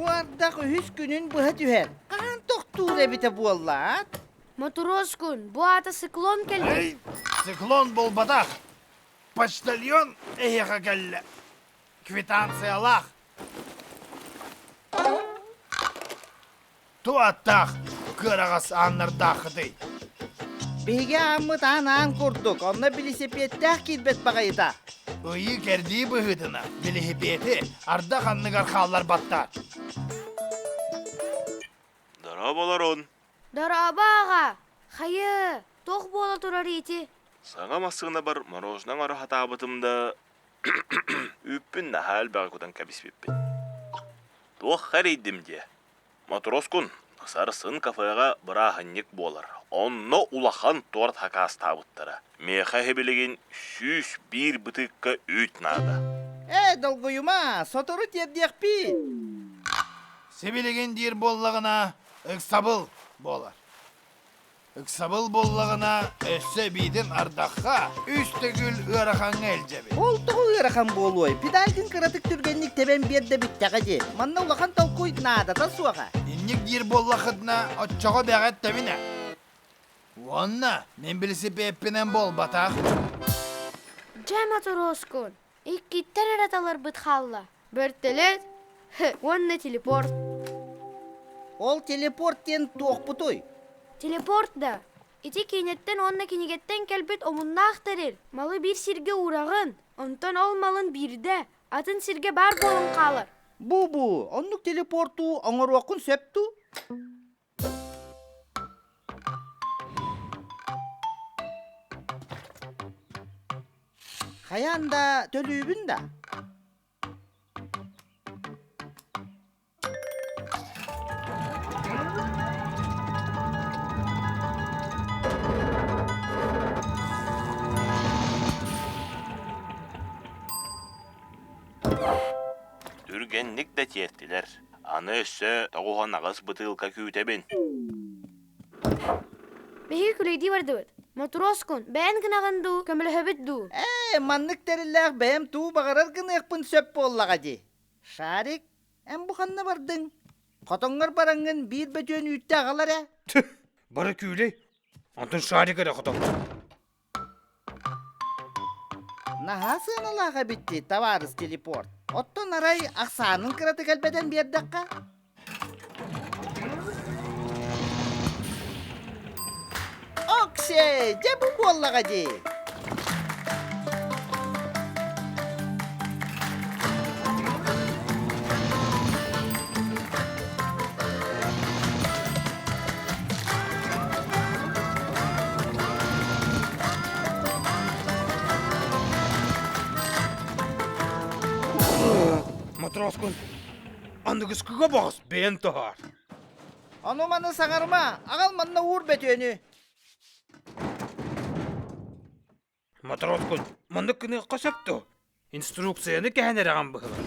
Бу ардах үһүс күнүн быһа түһэр. Хаһан тохтуур эбитэ буолла, аат? Мотуруоскун, бу аата циклон кэлбит. Эй, циклон буолбатах. Почтальон эһиэхэ кэллэ. Квитанциялаах. Ту аттаах кыараҕас ааннардааххытый? Биһиги ааммыт аан-аан курдук, онно билисипиэттээх киирбэт баҕайыта. Ыйыы-кэрдии быһыытынан билисипиэти ардах анныгар хаалларбаттар. Дорооболорун. Дорообо аҕа! Хайы, туох буола турар ити? Саҥа массыынабар мороженое оҥоро сатаабытым да, үүппүн наһаа элбэҕи кутан кэбиспиппин. Туох эрийдим диэ? Матроскун, сарсын кафеҕа бырааһынньык буолар. Онно улахан торт хакаастаабыттара. Миэхэ иһибилигин 101 бытыыкка үүт наада. Ээ, долгуйума, сотору тиэрдиэхпит. Сибилигин диир буоллаҕына, ыксабыл буолар. Ыксабыл буоллаҕына, өссө эбиитин ардахха үс төгүл ыарахаҥҥа илдьэбит. Ол тоҕо ыарахан буолуой? Педалькын кыратык түргэнник тэбэн биэр да бүттэҕэ дии. Манна улахан толкуй наадата суоҕа. Инник диир буоллаххытына, оччоҕо бэҕэт тэбинэ. Уонна мин билисипиэппинэн буолбатах. Дьэ, Матроскун, иккиттэн эрэ таларбыт хаалла. Бөртөлөт уонна телепорт. Ол телепорт диэн туохпутуй? Телепорт да? Ити киинэттэн уонна кинигэттэн кэлбит омуннаах тэрил. Малы биир сиргэ уураҕын, онтон ол малын биирдэ атын сиргэ баар буолан хаалар. Бу-бу, оннук телепорту оҥоруоххун сөп дуу? Хайаан да төлүүбүн да? Түргэнник да тиэртилэр. Аны өссө 98 бытыылка күүтэбин. Биһиги күлэйдии бардыбыт. Мотуруоскун, бэйэн гынаҕын дуу, көмөлөһөбүт дуу? Ээ, маннык тэриллээх бэйэм туу баҕарар гыныахпын сөп буоллаҕа дии. Шарик, эн бу ханна бардыҥ? Хотоҥҥор бараҥҥын биир бөтүөн үүттэ аҕал эрэ. Тү, бары күүлэй. Онтон Шарик эрэ хотоҥҥо. Наһаа сыаналаах эбит дии, табаарыс телепорт. Оттон арай ахсаанын кыратык элбэтэн биэрдэххэ? Оксей, дьэ бу буоллаҕа дии! Матроскун аныгыскыга баҕас бэйэн таһаар. Ону-маны саҥарыма, аҕал манна уур бөтүөнү. Матроскун маннык гыныахха сөп дуо? Инструкцияны кэһэн эрэҕин быһылаах.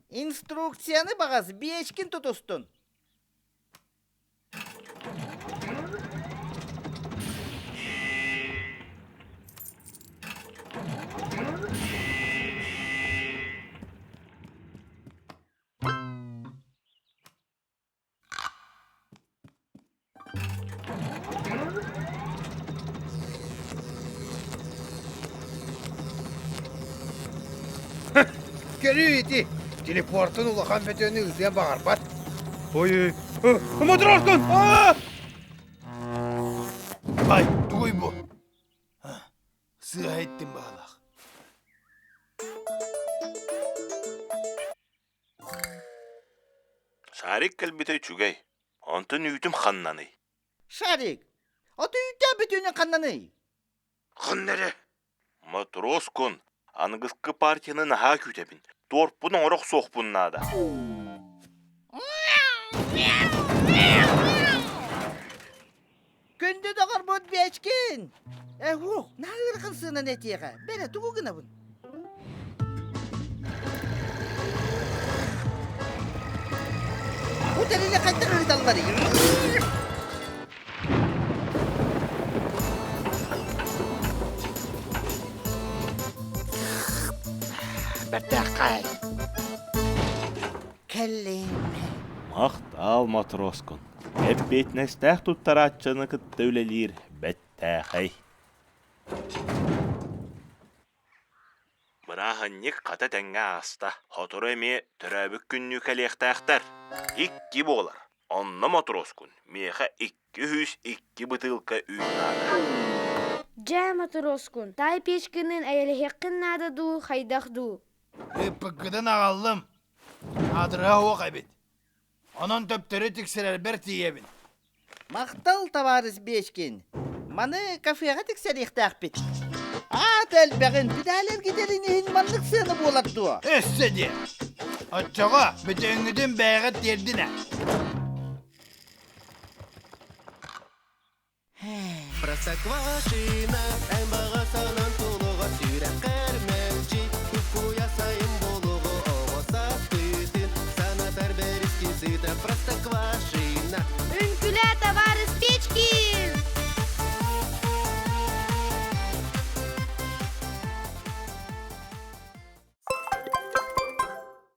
Инструкцияны баҕас биэчкин тутустун. Көрүүй ити, телепортун улахан бөтүөнү ыытыан баҕарбат. Ой, Матроскун! Ай, тугуй бу? Сыыһа иттим баҕалаах. Шарик кэлбитэ үчүгэй. Онтон үүтүм ханнаный? Шарик, ото үүтэ бүтүнүн ханнаный? Ханна эрэ? Матроскун, аныгыскы партияны наһаа күүтэбин. Туорпун оҥоро охсуохпун наада. Күндү доҕорбут Бечкин! Эһуох, наһаа ыарахан сыанан этиэҕэ. Бэрэ, тугу гынабын? Бу тэрили хайдах ыыталларый? Бэртээххэй. Махтал, Мотроскун. Эппиэтинэстээх туттарааччыны кытта үлэлиир бэттээхэй. Бырааһынньык хата тэҥҥэ ааста. Сотору эмиэ төрөөбүт күннүү кэлиэхтээхтэр. Икки буолар. Онно Мотроскун миэхэ 202 бытыылка үүт наада. Дьэ, Мотроскун, таай печкыныын эйэлэһиэххин наада дуу, хайдах дуу? Ыыппыккытын аҕаллым. Аадырыһа суох эбит. Онон төптөрү тиксэрэрбэр тиийэбин. Махтал, табаарыс Бечкин. Маны кафеҕа тиксэриэхтээхпит. Аата элбэҕин, педаль эргитэрин иһин маннык сыана буолар дуо? Өссө диэ. Оччоҕо бүтүҥҥүтүн бэйэҕит тиэрдинэ. Простоквашино, эн баҕа санаан тулуҕа сүрэххэр мэлдьи Кукуйа сайын булуҕу оҕо састыытын санатар бэриски сыта Простоквашино. Үҥкүлэт!